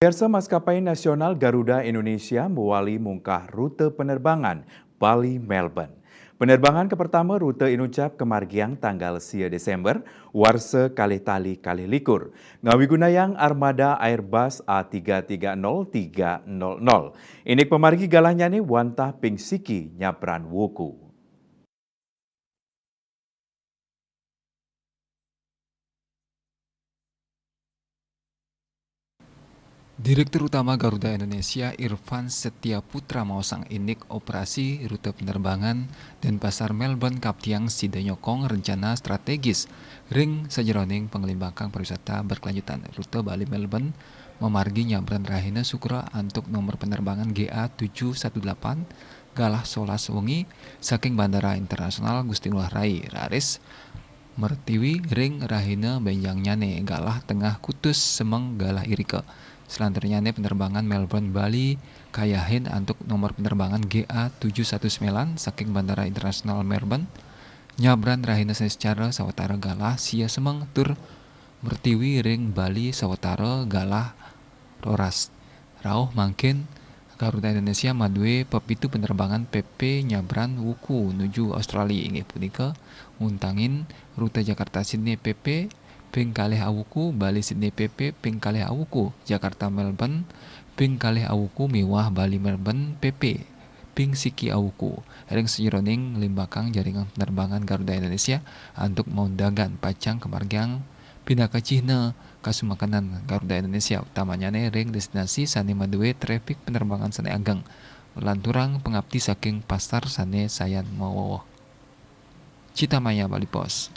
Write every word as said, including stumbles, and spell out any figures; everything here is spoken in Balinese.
Pemirsa, Maskapai Nasional Garuda Indonesia mawali mungkah rute penerbangan Bali Melbourne. Penerbangan kapertama rute inucap kamargiang tanggal sia Desember, warsa kalih tali kalih likur, ngawigunayang armada Airbus A tiga tiga nol tiga nol nol. Indik pamargi galahnyané wantah ping siki nyabran wuku. Direktur Utama Garuda Indonesia, Irfan Setia Putra, maosang indik operasi rute penerbangan Denpasar Melbourne kaptiang sida nyokong rencana strategis ring sajeroning panglimbakang pariwisata berkelanjutan. Rute Bali Melbourne mamargi nyabran rahina Sukra antuk nomor penerbangan G A tujuh satu delapan galah solas wengi saking Bandara Internasional Gusti Ngurah Rai, raris mertiwi ring rahina bénjangnyané galah tengah kutus semeng galah irika. Selanturnyané penerbangan Melbourne Bali kayahin antuk nomor penerbangan G A tujuh satu sembilan saking Bandara Internasional Melbourne nyabran rahina Seniscara sawatara galah sia semeng tur mertiwi ring Bali sawatara galah roras. Rauh mangkin, Garuda Indonesia madué pepitu penerbangan P P nyabran wuku nuju Australia, inggih punika nguntangin rute Jakarta Sydney P P ping kalih awuku, Bali Sydney P P ping kalih awuku, Jakarta Melbourne ping kalih awuku miwah Bali Melbourne P P ping siki awuku. Ring sajeroning limbakang jaringan penerbangan Garuda Indonesia antuk maundagan pacang kamargiang pinaka cihna kasumakenan Garuda Indonesia, utamanyané ring destinasi sané madué trafik penerbangan sané ageng. Lanturang pangapti saking pasar sané sayan mawewehan. Citamaya Bali Post.